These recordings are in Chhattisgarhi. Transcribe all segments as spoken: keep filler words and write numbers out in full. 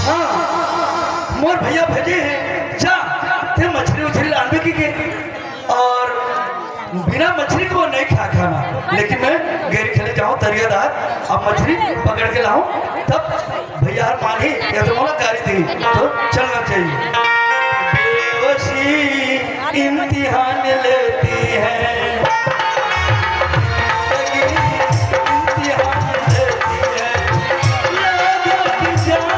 हाँ, मोर भैया भेजे हे, जा, ते मछरी उछरी लानबे कहिके। अउ बिना मछरी के नहीं खा खाना, लेकिन मैं गेरी खेले जाहूँ तरिया डहर, अब मछरी पकड़ के लाहूँ, तब भैया हर मानही, या तो मोला गारी दिही, तो चलना चाहिए। बेहोशी इम्तिहान लेती है, इम्तिहान लेती है, लोगों की जान,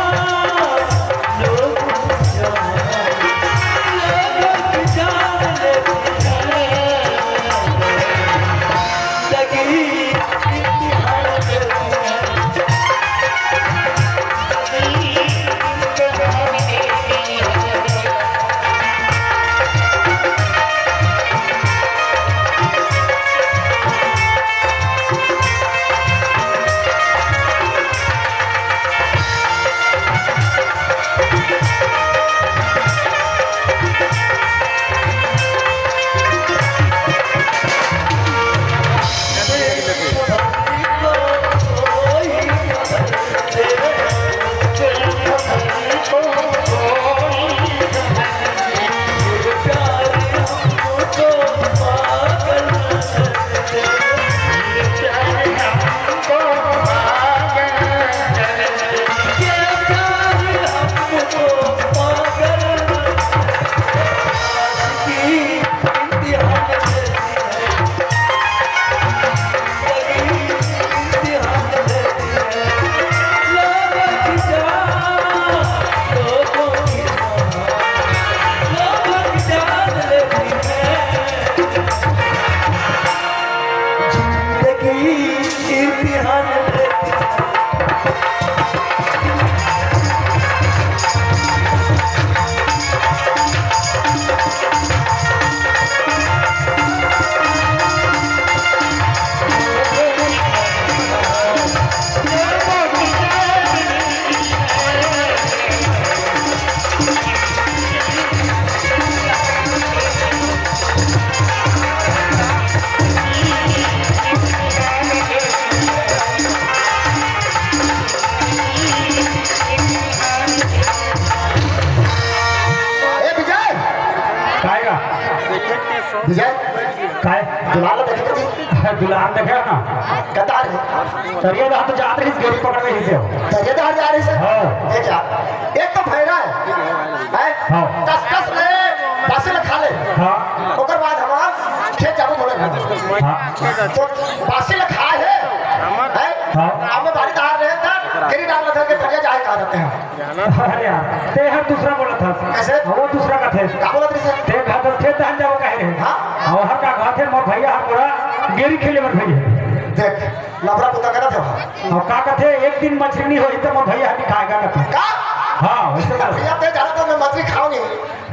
लोगों की जान, लोगों की जान लेती है। ए विजय, काय गा? विजय, काय? दुलार देखे कभी? दुलार देखे ना। कतार है। तरिया डहर तो जात रहिस, गेरी पकड़ रहिस हे। तरिया डहर जा रहिस हे? हाँ। देख यार, एक तो भैरा है, हैं? हाँ। दस दस ले, बासी ले खा ले। हाँ। ओकर बाद हमार खेत जाबो बोले घर। हाँ। तो बासी ले खा है, हैं? हाँ। अब मैं बारी डहर रहे था, गेरी डाल रखे के तरिया जाए कहा जाते हैं। अरे यार, ते हर दूसरा बोलत हस। कैसे? हाँ, वो दूसरा कथे। का बोलत रहिस हे? ते कहा तो खेत डहर जाबो कहे रहे। हाँ। अउ हर का कथे, मोर भैया हर मोला गेरी खेले बर भैया। देख, लफड़ा बुता करत हे। अउ का कथे, एक दिन मछरी नहीं होही तो मोर भैया हर नहीं खाएगा कथे। का? हाँ, वैसे बोलत हे। भैया ते जाना तो मैं मछरी खाओ नहीं।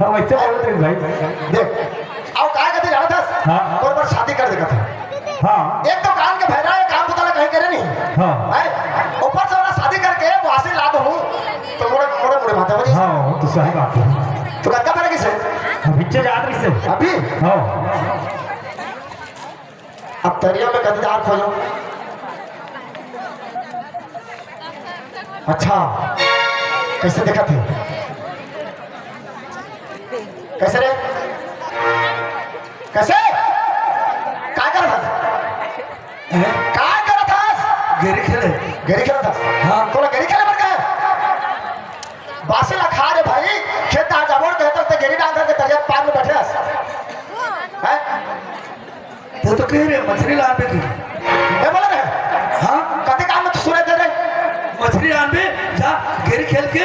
हाँ, वैसे बोलत हे भाई। देख, अउ का कथे जानत हस? हाँ। तोर बर शादी कर दे कथे। हाँ। एक तो कान के भैरा हे, काम बुता ला कहीं करे नहीं। हाँ। हैं? ऊपर से वाला शादी करके बासी ला दूँ, तो मोड़े, मोड़े, मोड़े माता हो जी। हाँ, वो तो सही बात है। तो कतका भरे किसे? अभी चे जात रहिस हे। अभी? हाँ। अब तरिया में कदीदार खोजो। अच्छा, कैसे देखत हे? कैसे रे? कैसे? का करत हस? हैं? का करत हस? गेरी खेले। गेरी खेलत हस? हाँ। तोला गेरी खेले बर का? बासी ला खा रे भाई, खेत डहर जाबो कहत हस, ते गेरी डाल के तरिया पार में बैठे हस। हैं? ते तो कहे रहे मछरी लानबे की। ए बोले रहे। हाँ। कते काम में तो सुने दे रहे। मछरी लानबे, जा गेरी खेल के,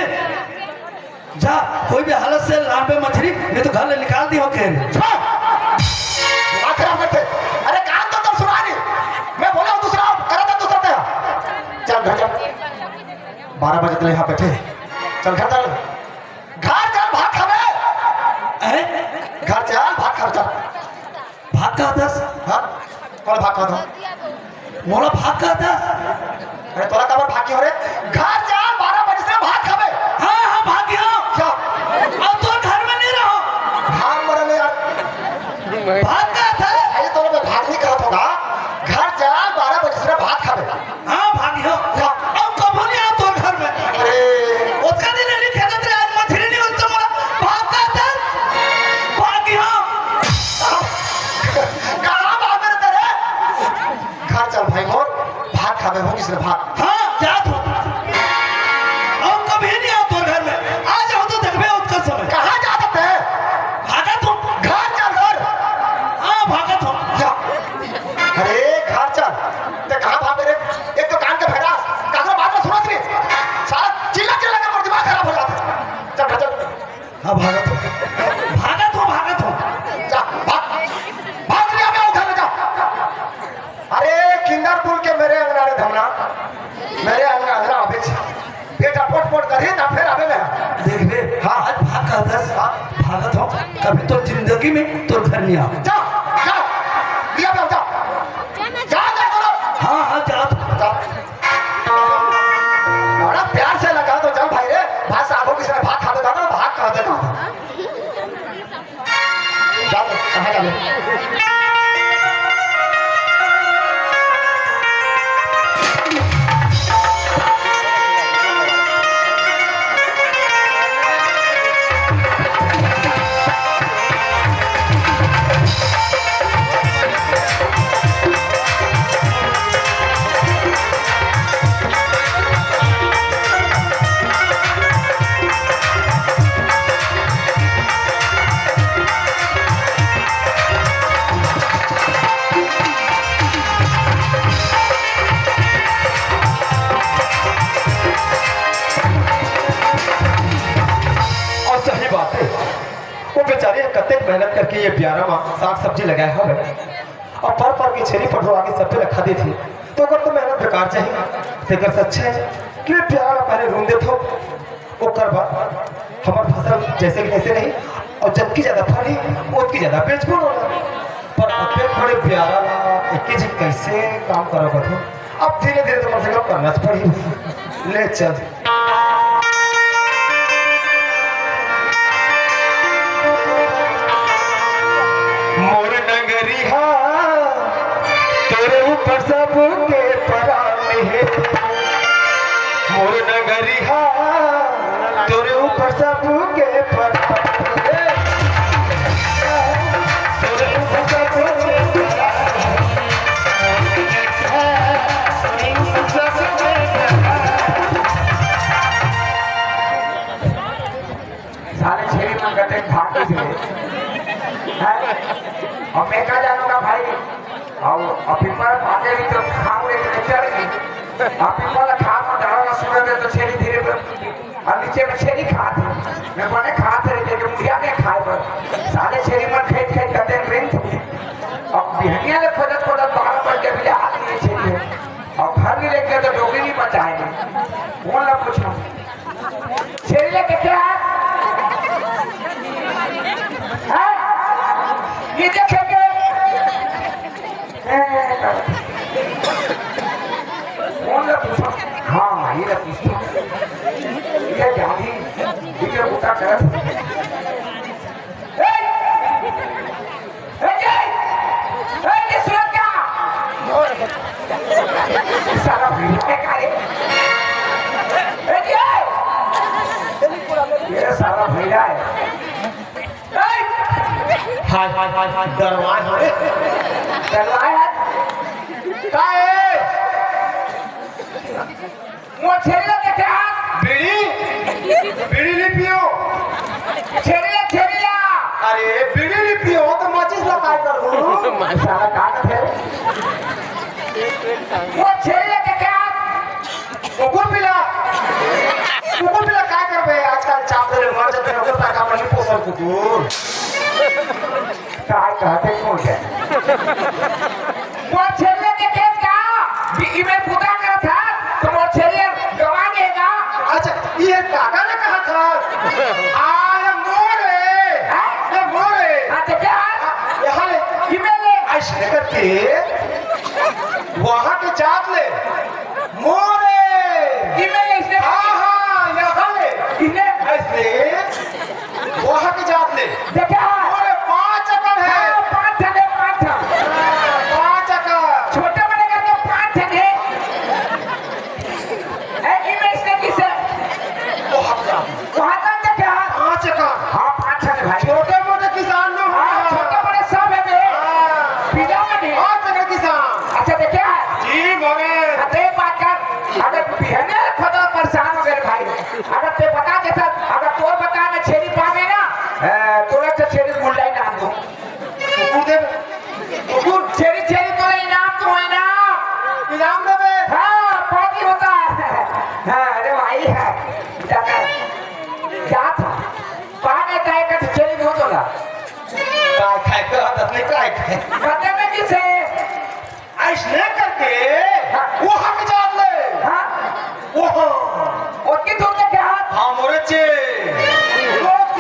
जा कोई भी हालत से लानबे मछरी, नहीं तो घर ले निकाल दिहूँ कहे रहे। छो! दिमाग खराब करते। अरे काम तो तुम सुना नहीं। मैं बोला हूँ दूसरा, करा था दूसरा तेरा। चल घर चल। बारह बजे तक यहाँ बैठे। चल घर चल। घर चल भात खाबे। हैं? घर चल भात खाबे चल। भाग कहत हस? हाँ? कौन भाग कहत हो? मोला भाग कहत हस? अरे तोला काबर भाग के हो रे? घर जा, बारह बजे से भात खाबे। हाँ, हाँ, भाग गया। क्या? अब तो घर में नहीं रहो। भाग मरे नहीं यार। भाग कहत हस? अरे तोला मैं भाग नहीं कहत होगा। घर जा, बारह बजे से भात खाबे। हाँ, अबे हो किसने भाग? हाँ, जात हो। अब कभी नहीं आओ तोर घर में। आ जाओ तो देखबे ओतका समय। कहाँ जात हस? भागत हो। घर चल घर। हाँ, भागत हो। या। अरे, घर चल। ते कहाँ भागे रे? एक तो कान के भैरा, काकरो बात में सुनत नहीं। साला चिल्ला चिल्ला के मोर दिमाग खराब हो जाता है। चल, घर चल। हाँ, भागत हो। भागत हो, भागत हो। जा, भाग। भाग, नहीं आवे, उठा ले जा। अरे, किंदर पुल के मेरे अंगना रे धमना। मेरे अंगना, अंगना आवे छे। बेटा पोट पोट करही ना, फिर आवे ना। देखबे, हाँ। आज भाग कहत हस, हाँ। भागत हो। कभी तो जिंदगी में तोर घर नहीं आ। जा, जा। दिया पे जा। जा, जा, करो। हाँ, हाँ, जा। जा। बड़ा प्यार से लगा तो चल भाई रे, भाई साहब को किसी ने भाग खा देता तो भाग खा देता। जा तो, कहाँ जा ले? अउ सही बात हे, वो बेचारी ह कतेक मेहनत करके ये बियारा म साग सब्जी लगाए हवे, अउ पर पर के छेरी पठवा के सबके रखा देथे, तो ओकर तो मेहनत बेकार जाही। तेकर से अच्छा हे कि मैं बियारा ल पहले रूंध देथव, ओकर बाद हमर फसल जैसे कि तैसे रही, अउ जतकी ज्यादा फरी, ओतकी ज्यादा बेचबो न। पर अतेक बड़े बियारा ला एके झिन कैसे काम करव बता। अब धीरे धीरे तो कम से कम करना च पड़ही। ले चल। मोर नगरिहा तोरे ऊपर सबके परान हे। मोर नगरिहा तोरे ऊपर सबके परान हे। तोरे ऊपर सबके परान हे। साले छेरी मन कते भाग के चले। हैं? अब मैं का जानूंगा भाई? अब, अब पीपल पाके भी तो खाऊ रे के चढ़ गई। अब पीपल खा को डाला ना सुने दे तो छेरी धीरे पर, अब नीचे में छेरी खात हे। मैं बने खात हे, लेकिन मुड़िया के खाए पर। साले छेरी मन खेत खेत करते हैं, रेंट। अब बिहनिया ले खोजत खोजत बारह बज गए, बिले हाथ नहीं छेरी हे। अब घर नहीं लेके तो डोगी नहीं बचाएंगे। कौन ला पूछो? छेरी ला देखे हे? हैं? ये देखे के? ए, कौन ला पूछो? हाँ, ये ला पूछो। ये जानी, ये क्या होता कर? ए! ए, ये! ए, ये सुरत का? साला भैया है का रे? ए, ये! ये साला भैया है। ए! हाय, हाय, हाय, हाय, डरवाए हो रे। डरवाए है? का है? मोर छेरी ला देखे हस? बीड़ी? बीड़ी नी पियो। छेरी ला, छेरी ला। अरे, बीड़ी नी पियो, तो माचिस ला काय करबो? साला का कथे? मोर छेरी ला देखे हस? कुकुर पिला। कुकुर पिला काय करबे? आजकल चाप दे ले, मर जाते हैं, ओकर तक अपन नहीं पोसल कुकुर। काय कहत हे, कौन हे? मोर छेरी के खेत का, बी-, इमे बुता करत हे, तो मोर छेरी गवा गे गा। अच्छा, ये काका ने कहा था? आ, ये मोर हे। हाँ? ये मोर हे। हाँ, तो क्या? हाँ, यहाँ ले। इमे ले। ऐसे करके वहाँ के जात ले। मोर हे। इमे ले इसने। हाँ, हाँ, यहाँ ले। इमे। ऐसे। वहाँ के जात ले। देखे हे? अरे, पाँच एकड़ हे। हाँ, पाँच ठन हे, पाँच ठन। हाँ, पाँच एकड़। छोटे बड़े करके पाँच ठन हे। ए, इमे इसने किसे? वहाँ के जात ले। वहाँ का देखे हे? पाँच एकड़। हाँ, पाँच ठन हे भाई। छोटे मोटे किसान लोग हाँ, हैं। छोटे बड़े सब हे बे। हाँ। बिना में नहीं। पाँच एकड़ किसान। अच्छा, देखे हे? जी, मगर। हाँ, तो एक हाँ, पानी होता है। हाँ, अरे भाई, जाता, जाता। पानी का एक छेरी दो तो ना। काय खाय का, दस नहीं काय खाय। पता नहीं किसे। ऐसने करके हाँ। वो हक जात ले। हाँ। वो। ओतकी दूर तक क्या? हाँ, मोरे चे। लोग।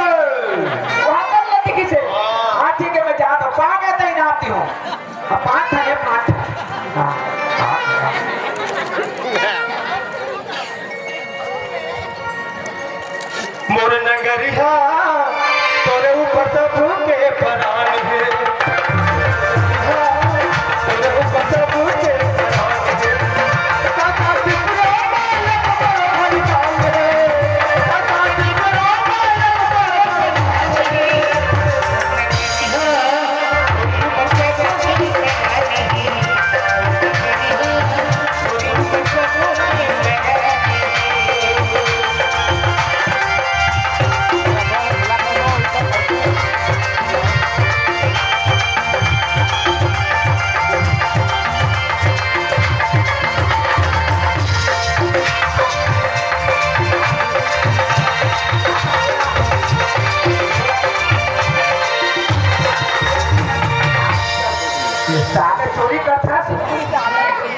वहाँ तक लगी किसे? हाँ। हाँ, ठीक है, मैं जाता हूँ। पानी आता ही ना आती हूँ। हाँ, पाँच है, पाँच। हाँ, हाँ, हाँ। मोर नगरिहा, तोरे ऊपर सबके परान हे। तोरे ऊपर सबके परान हे। ये साले चोरी करता है,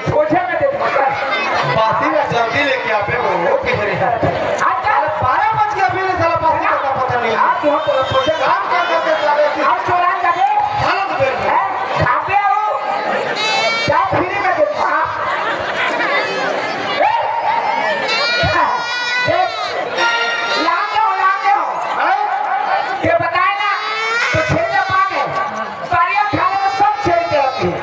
सोचे में देख मतलब। बासी में जल्दी लेके आवे वो, वो कह रहे हैं। अच्छा। साले बारह बज के अभी नहीं साला बासी का पता नहीं। आप जो थोड़ा सोचे। काम क्या करते साले? आप चोरा लगे। हालत बेर में। हैं? खाते हो? क्या फ्री में देता? ए? देख, लाते हो, लाते हो। हैं? ये बताए ना, तो छेले पाके, सारिया खाने में सब छेल के रखी है।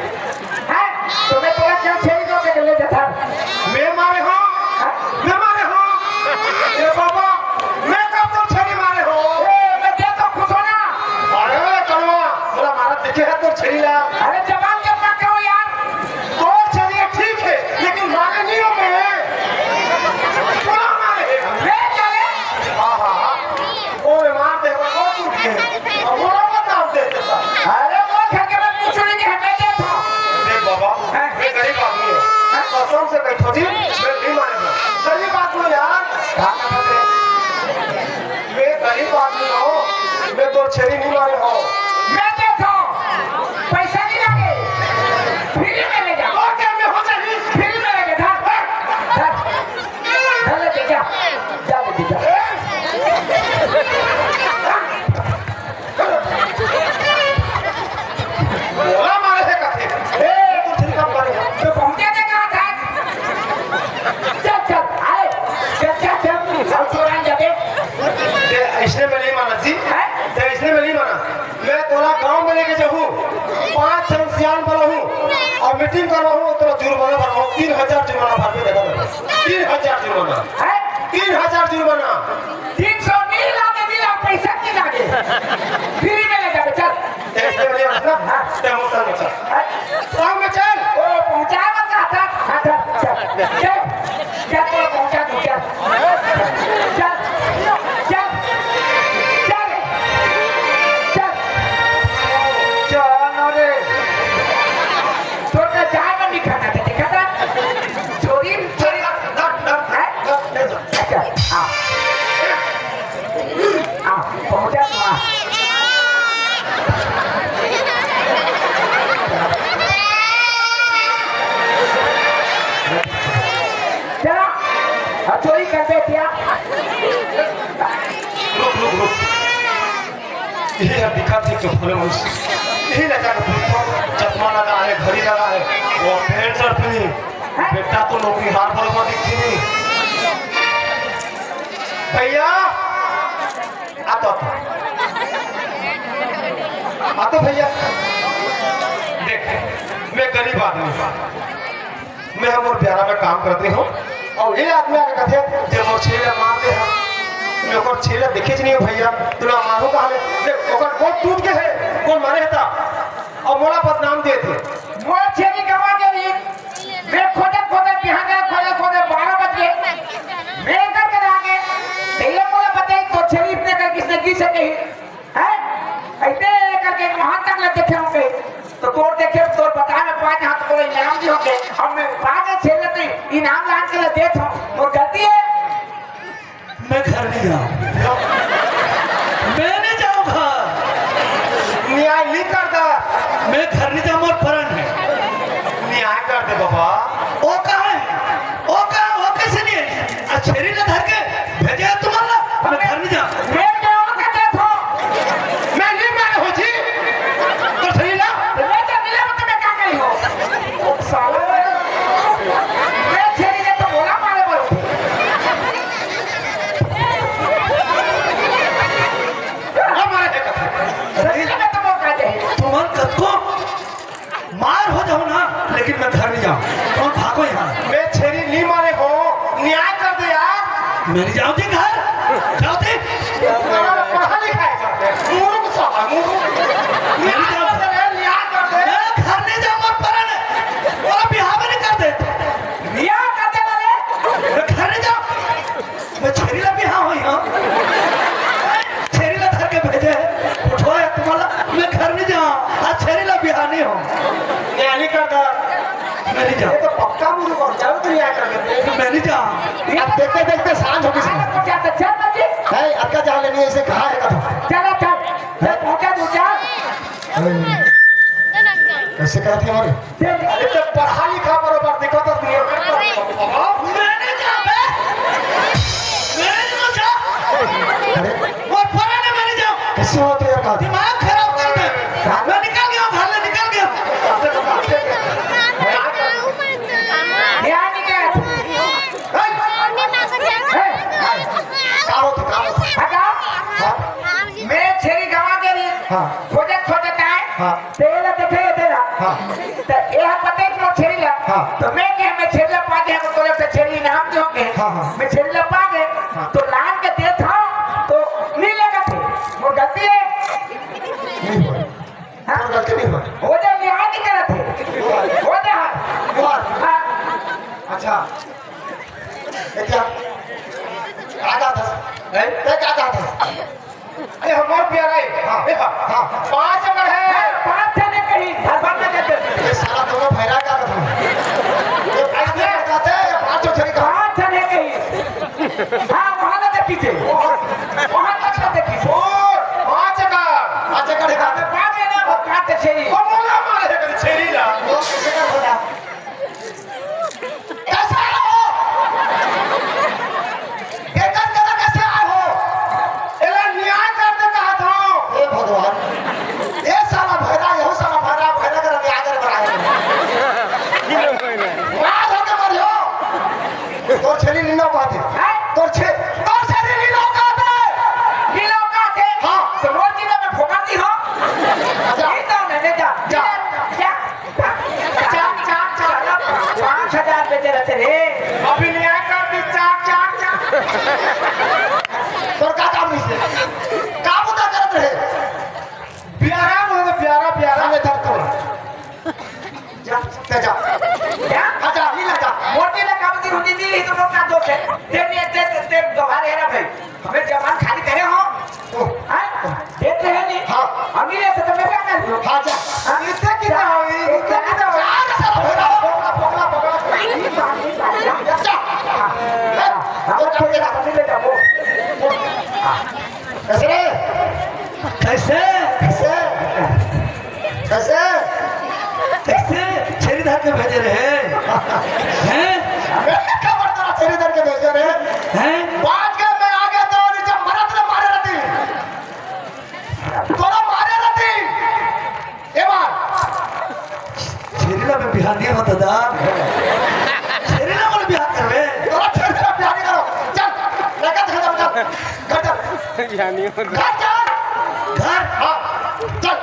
हैं? तुम्हें थोड़ा क्या छेल दो के ले जाता? मैं मारे हो? हैं? मैं मारे हो? ए बाबा, मैं कब तो छेरी मारे हो? ए, मैं देख तो खुश हो ना। अरे कड़वा, बोला मारा देखे है तो छेरी ला। अरे जबान के पक्के हो यार। तो छेरी ठीक है, लेकिन मारे नहीं हो मैं। बोला मारे है। ये चले। हाँ, हाँ, हाँ। ओ, मार दे, वो टूट गए। अब वो बदनाम दे देता। अरे, वो घर के बाद पूछो नहीं कि हमें क्या था? देख बाबा, हैं? मैं गरीब आदमी हूँ। हैं? कसम से कही थोड़ी, मैं नहीं मारे हूँ। गरीब आदमी हूँ यार। कहाँ का बात है? मैं गरीब आदमी हूँ, मैं तो छेरी नहीं मारे हूँ। मैं क्या था? पैसा नहीं लगे। फ्री में ले जा। ओके, मैं हो जाएगी। फ्री में ले जा। धर, धर। चल लेके जा, जा लेके जा। बोला मारे है कथे। ए, कुछ नहीं काम करे। तो पहुंचा दे कहाँ था? चल, चल, आए। चल, चल, चल। सब चोरान जाते। ते इसने में नहीं माना जी। हैं? ते इसने में नहीं माना। मैं तोला गांव में लेके जाऊँ, पाँच जन सियान बुलाऊँ और मीटिंग करवाऊँ, तोला जुर्माना भरवाऊँ, तीन हजार जुर्माना भर के देता मैं। तीन हजार जुर्माना। हैं? तीन हजार जुर्माना। तीन सौ नहीं लागे, नहीं लागे, पैसा नहीं लागे। फ्री में ले जाके चल। ऐसे में नहीं रखना, हाँ। ते मोटर में चल। हैं? गांव में चल। ओ, पहुंचाए मत, हाथ, हाथ, हाथ, हाथ, चल। चल। क्या तोला पहुंचा दूं, चल। चल, चल, चल, चल। चल ना रे। छोटा जाए में नहीं खाता था, देखा था? चोरी, चोरी। डर, डर, डर, हैं? डर, डर। अच्छा, हाँ। हाँ, पहुंचा तो हाँ। चला, अब चोरी कर दे क्या? रुक, रुक, रुक। ये यार दिखा थी तो भले मनुष्य। ये लगा के पूछता हूँ, चश्मा लगा है, घड़ी लगा है, वो पैंट शर्ट पहनी, बेटा तो नौकरी हार बरोबर दिखती नहीं। भैया, आ तो, आ तो। आ तो भैया, देख, मैं गरीब आदमी, मैं हमर प्यारा में काम करते हो, और ये आदमी आके कहते हैं, "जे मोर छेले मारते हैं, मैं ओकर छेले देखे नहीं हो भैया, तोला मारू कहाँ ले?" देख, ओकर गोड़ टूट के है, कोन मारे हता, और मोला बदनाम देते। मोर छेली गवा गई, मैं खोदे खोदे बिहान गए, खोदे खोदे बारह बज गए। मैं एकर के आगे, भैया मोला बताई तो छेली इतने कर किसने की सके ही? हैं? ऐसे करके वहां तक ले देखे होंगे। तो तोर देखे, तोर बताए में पाँच हाथ को इनाम भी होंगे। हम पाँच छेली इनाम लान के ल देत हंव, मोर गलती हे। मैं घर नहीं जाऊँ। मैं नहीं जाऊँ घर। न्याय नहीं कर दा। मैं घर नहीं जाऊँ, मोर परन हे। न्याय कर दे बाबा। वो कहाँ हे? वो कहाँ, वो कैसे नहीं हे? आ छेरी ला धर के भेजे हे तुमन ला? मैं घर नहीं जाऊँ। मैं जाऊँ का देत हंव। मैं नहीं मारे हो जी। तो छेरी ला। मैं तो मिला तो मैं क्या करी हो? साला, मैं छेरी ले तो बोला मारे बोलो। अब मारे देखो। अरे, मैं तो मौका दे। तुमन कतको मार हो जाओ ना, लेकिन मैं घर नहीं जाऊँ। तुम भागो यहाँ। मैं छेरी नहीं मारे हो, न्याय कर दे यार। मैं नहीं जाऊँ जी घर। जाओ जी। साला पढ़ा लिखा है, मूर्ख साला, मूर्ख। मैं नहीं जाऊँ। न्याय कर दे, न्याय कर दे। मैं घर नहीं जाऊँ, मोर परन हे। मोला बिहाव नहीं कर दे। बिहाव कर दे वाले। मैं घर नहीं जाऊँ। मैं छेरी ला बिहाव होई हंव। छेरी ला धर के भेजे हे। उठवा हे तुम्हारा, मैं घर नहीं जाऊँ। आज छेरी ला बिहाव नहीं हों। न्याय नहीं कर दा। मैं नहीं जाऊँ। ये तो पक्का मूर्ख हो जाओ, तो न्याय कर देते। मैं नहीं जाऊँ। अब देखते देखते सांझ हो गई। क्या तो चल बल्कि। नहीं, अतका जान लेनी हे, इसे कहा हे कथो। चला चल। चल पहुंचा दो चार। कैसे करत हे हमारे? अरे तो पढ़ा लिखा बरोबर देखो तो नहीं। अरे, मैं नहीं जाऊँ बे। मैं नहीं जाऊँ। अरे, वो पढ़ा ना, मैं नहीं जाऊँ। कैसे होते यार बात? दिमाग खराब कर दे। मैं निकल गया हूँ, घर से निकल गया हूँ। ध्यान नहीं गया। हे, हे, का होत हे, का होत हे? हटा। हाँ। मैं छेरी गवा दे रही। हाँ। खोजत खोजत आए। हाँ। तेला देखे ये तेला। हाँ। तो ये पता ही मोर छेरी ला। हाँ। तो मैं कहे, मैं छेरी ला पा गया, तो तोला से छेरी इनाम दे होंगे। हाँ, हाँ। मैं छेरी ला पा गए, हाँ। तो लान के देत हंव, तो नहीं लेगा थे। मोर गलती हे। नहीं हुआ। हाँ? मोर गलती नहीं हुआ। वो जो न्याय नहीं करत हे। वो जो है। हुआ। हाँ। अच्छा। ए, क्या? का कहत हस? हैं? तैं का कहत हस? अरे, हमार प्यारा हे। हाँ। ए, हाँ। हाँ। पाँच एकड़ हे। हाँ, पाँच ठन हे कहीं, धरबन में देते। ये साला दोनों भैरा का कहत हस? ये पाँच एकड़ कहत हे, या पाँच ठो छेरी का? पाँच ठन हे कहीं। हाँ, वहाँ ना दे पीछे। वहाँ तक ना दे पीछे। ओ, पाँच एकड़। पाँच एकड़ हे का? अबे, पाँच हे ना, वो पाँच छेरी। वो मोला मारे हे कहीं छेरी ला। वो कैसे का होगा? कैसे आए हो? बेइज्जत करा कैसे आए हो? एला न्याय कर दे कहा था। हे भगवान, ये साला भैरा, यहू साला भैरा, भैरा करा न्याय करे बर आए हो। मार हो के मरियो। तोर छेरी नीला बात है। हैं? तोर छे-, तोर छेरी नीला बात है। नीला बात है? हाँ। तो रोज दिन में फोकट दी हो। अच्छा। ये तो नहीं, जा। जा। जा। चाक, चाक, चाक। पाँच हजार बेचे रहते रे। अभी न्याय कर दी, चाक, चाक, चाक। तोर का काम नहीं से? का बुता करत रहे? प्यारा बोल दे, प्यारा, प्यारा। अरे धर तो। जा, ते जा। क्या? हाँ, जा, नीला जा। मोटी ने काम दी होती नहीं, तो वो का दोष है? तेरे, तेरे, तेरे दोबारा है ना भाई। हमें जबान खाली करे हो? ओ। हाँ? देते हैं नहीं? हाँ। अमीर है तो मैं क्या कर लूँ? हाँ, जा। हाँ? इससे कितना हो? इससे कितना हो? जा, जा, जा, पकड़ा, पकड़ा, पकड़ा, पकड़ा। नहीं, बात नहीं, बात नहीं। जा। हाँ। हाँ, और तो ये बात नहीं लेता वो। हाँ। कैसे रे? कैसे? कैसे? कैसे? कैसे छेरी धर के भेजे रहे? हैं? मैं खबर तोला छेरी धर के भेजे रहे। हैं? बात कर, मैं आ गया तो नीचे मरत ने मारे रहती। तोला मारे रहती। ए बार। छेरी ला मैं बिहान नहीं होता दा। छेरी ला बोले बिहान करवे। तोला छेरी ला बिहान नहीं करो। चल, लेकर चल, चल, चल। घर चल। बिहान नहीं होता। घर चल। घर? हाँ, चल।